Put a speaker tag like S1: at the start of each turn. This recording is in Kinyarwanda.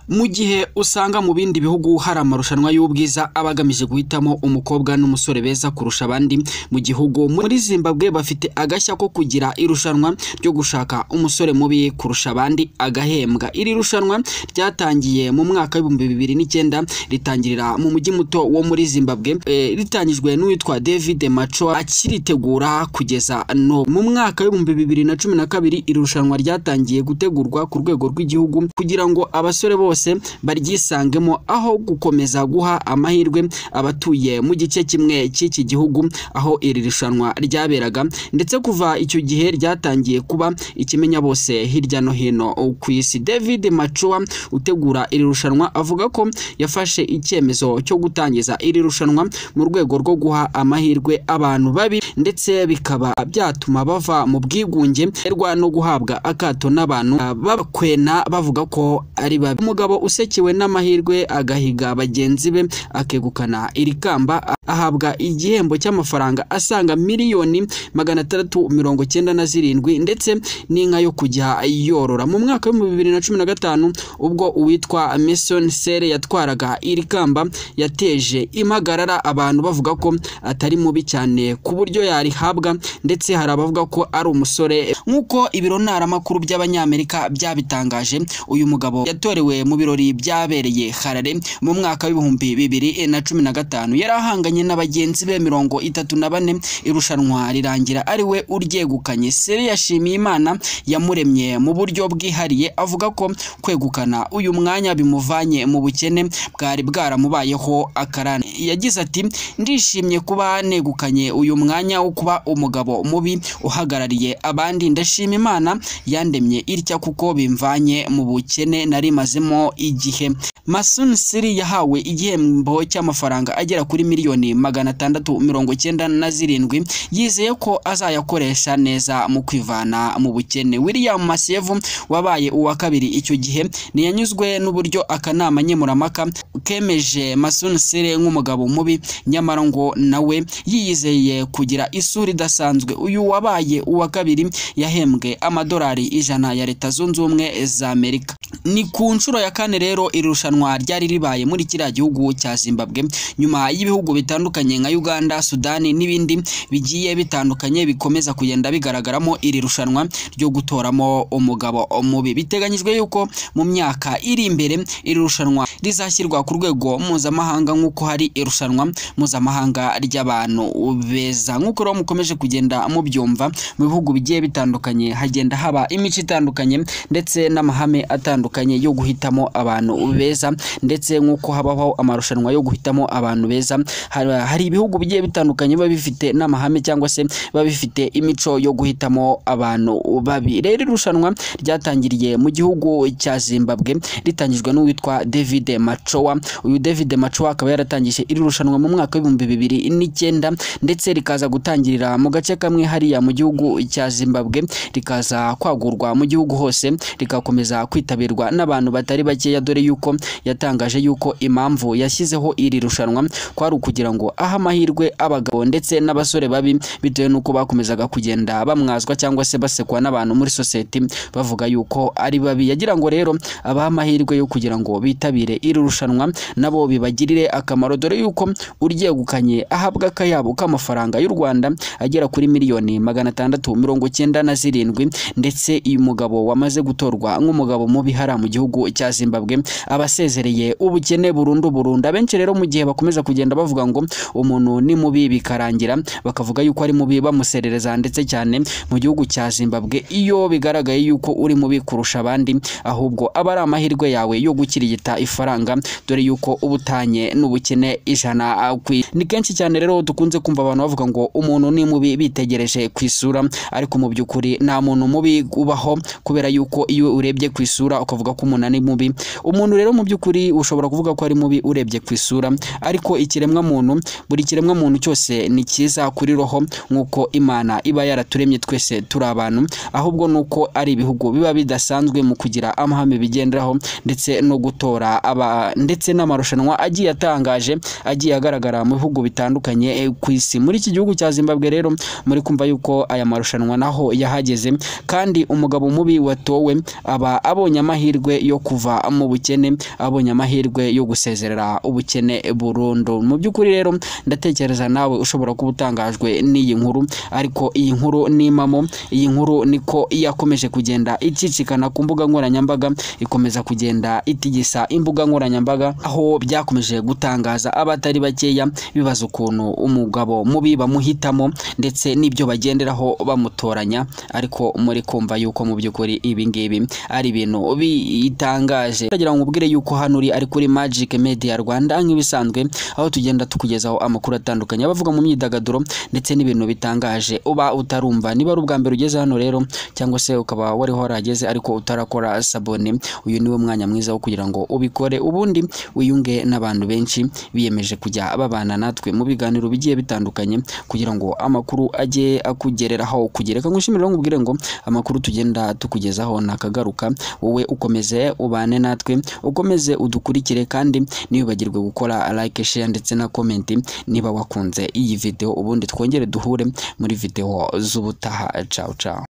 S1: Mu gihe usanga mu bindi bihugu hari amarushanwa y'ubwiza aba agamije guhitamo umukobwa n'umusore beza kurusha abandi mu gihugu, muri Zimbabwe bafite agashya ko kugira irushanwa ryo gushaka umusore mubi kurusha abandi agahembwa. Iri rushanwa ryatangiye mu mwaka w'2009, ritangirira mu mujyi muto wo muri Zimbabwe, ritangijwe n'uwitwa David Machoa akiritegura kugeza no mu mwaka w'2012. Iri rushanwa ryatangiye gutegurwa ku rwego rw'igihugu kugira ngo abasore bose baryisangemo, aho gukomeza guha amahirwe abatuye mu gice kimwe cy'iki gihugu aho iri rushanwa ryaberaga. Ndetse kuva icyo gihe ryatangiye kuba ikimenya bose hirya no hino ku isi. David Machoa utegura iri rushanwa avuga ko yafashe icyemezo cyo gutangiza iri rushanwa mu rwego rwo guha amahirwe abantu babi, ndetse bikaba byatuma bava mu bwigunge no guhabwa akato n'abantu bakwena bavuga ko ari babi. Umugabo usekewe n'amahirwe agahiga bagenzi be akegukana iri kamba ahabwa igihembo cy'amafaranga asaga 697 miliyoni ndetse n'inka yo kujya yorora. Mu mwaka w'2015, ubwo uwitwa Mason Sere yatwaraga iri kamba, yateje impagarara abantu bavuga ko atari mubi cyane ku buryo yarihabwa, ndetse hari abavuga ko ari umusore. Nk'uko ibiro ntaramakuru by'Abanyamerika byabitangaje, uyu mugabo yatorewe mu birori byabereye Harare mu mwaka w'2015. Yari ahanganye na bagenzi be 34, irushanwa rirangira ari we uryegukanye. Sere yashimiye Imana yamuremye mu buryo bwihariye, avuga ko kwegukana uyu mwanya bimuvanye mu bukene bwari bwaramubayeho akarande. Yagize ati: "Ndishimye kuba negukanye uyu mwanya wo kuba umugabo mubi uhagarariye abandi. Ndashima Imana yandemye itya kuko bimvanye mu bukene nari mazemo igihe." Mason Siri yahawe igihembo cy'amafaranga agera kuri 697 miliyoni, yizeye ko azayakoresha neza mu kwivana mu bukene. William Masievu wabaye uwa kabiri icyo gihe ntiyanyuzwe n'uburyo akanama nkemurampaka kemeje Mason Siri nk'umugabo mubi, nyamara ngo nawe yiyizeye kugira isura idasanzwe. Uyu wabaye uwa kabiri yahembwe amadolari 100 ya Leta Zunze Ubumwe za Amerika. Ni ku nshuro ya kane rero iri rushanwa ryari ribaye muri kiriya gihugu cya Zimbabwe, nyuma y'ibihugu bitandukanye nka Uganda, Sudani n'ibindi bigiye bitandukanye bikomeza kugenda bigaragaramo iri rushanwa ryo gutoramo umugabo mubi. Biteganyijwe yuko mu myaka iri imbere iri rushanwa rizashyirwa ku rwego mpuzamahanga, nk'uko hari irushanwa mpuzamahanga ry'abantu beza. Nk'uko rero mukomeje kugenda mubyumva, mu bihugu bigiye bitandukanye hagenda haba imico itandukanye ndetse n'amahame atandukanye yo guhitamo abantu beza. Ndetse nk'uko habaho amarushanwa yo guhitamo abantu beza, hari ibihugu bigiye bitandukanye biba bifite n'amahame cyangwa se biba bifite imico yo guhitamo abantu babi. Rero irushanwa ryatangiriye mu gihugu cya Zimbabwe, ritangijwe n'uwitwa David Machoa. Uyu David Machoa akaba yaratangije iri rushanwa mu mwaka w'2009, ndetse rikaza gutangirira mu gace kamwe hariya mu gihugu cya Zimbabwe, rikaza kwagurwa mu gihugu hose, rikakomeza kwitabirwa n'abantu batari bakeya, dore yuko yatangaje yuko impamvu yashyizeho iri rushanwa kwari ukugira ngo ahe amahirwe abagabo ndetse n'abasore babi, bitewe n'uko bakomezaga kugenda bamwazwa cyangwa se basekwa n'abantu muri sosiyete bavuga yuko ari babi. Yagira ngo rero abahe amahirwe yo kugira ngo bitabire iri rushanwa nabo bibagirire akamaro, dore yuko uryegukanye ahabwa akayabo k'amafaranga y'u Rwanda agera kuri 697 miliyoni. Ndetse uyu mugabo wamaze gutorwa nk'umugabo mubi hariya mu gihugu cya Zimbabwe abasezereye ubukene burundu burundu. Abenshi rero, mu gihe bakomeza kugenda bavuga ngo umuntu ni mubi, bikarangira bakavuga yuko ari mubi bamuserereza, ndetse cyane mu gihugu cya Zimbabwe, iyo bigaragaye yuko uri mubi kurusha abandi, ahubwo aba ari amahirwe yawe yo gukirigita ifaranga, dore yuko uba utanye n'ubukene ijana ku. Ni kenshi cyane rero dukunze kumva abantu bavuga ngo umuntu ni mubi bitegereje ku isura, ariko mu by'ukuri nta muntu mubi ubaho, kubera yuko iyo urebye ku isura ukavuga ko umuntu ari mubi, umuntu rero mu by'ukuri ushobora kuvuga ko ari mubi urebye ku isura, ariko ikiremwa muntu, buri kiremwa muntu cyose ni cyiza kuri roho, nk'uko Imana iba yaraturemye twese turi abantu. Ahubwo nuko ari ibihugu biba bidasanzwe mu kugira amahame bigenderaho ndetse no gutora aba, ndetse n'amarushanwa agiye atangaje agiye agaragara mu bihugu bitandukanye ku isi. Muri iki gihugu cya Zimbabwe rero muri kumva yuko aya marushanwa naho yahageze, kandi umugabo mubi watowe aba abonye amahirwe. amahirwe yo kuva mu bukene, abonye amahirwe yo gusezerera ubukene burundu. Mu by'ukuri rero ndatekereza nawe ushobora kuba utangajwe n'iyi nkuru, ariko iyi nkuru ni impamo. Iyi nkuru niko yakomeje kugenda icicikana ku mbuga nkoranyambaga, ikomeza kugenda itigisa imbuga nkoranyambaga, aho byakomeje gutangaza abatari bakeya bibaza ukuntu umugabo mubi bamuhitamo ndetse n'ibyo bagenderaho bamutoranya. Ariko muri kumva yuko mu by'ukuri ibi ngibi ari ibintu bitangaje. Ndagira ngo nkubwire yuko hano uri ari kuri Magic Media Rwanda nk'ibisanzwe, aho tugenda tukugezaho amakuru atandukanye abavuga mu myidagaduro ndetse n'ibintu bitangaje uba utarumva. Niba ari ubwa mbere ugeze hano rero, cyangwa se ukaba wari warahageze ariko utarakora sabone, uyu niwo mwanya mwiza wo kugira ngo ubikore, ubundi wiyunge n'abantu benshi biyemeje kujya babana natwe mu biganiro bigiye bitandukanye, kugira ngo amakuru ajye akugereraho kugereka. Ngushimire rero nkubwire ngo amakuru tugenda tukugezaho nakagaruka, wowe ukomeze ubane natwe, ukomeze udukurikire, kandi ntiwibagirwe gukora like, share ndetse na comment niba wakunze iyi video, ubundi twongere duhure muri video z'ubutaha. Ciao ciao.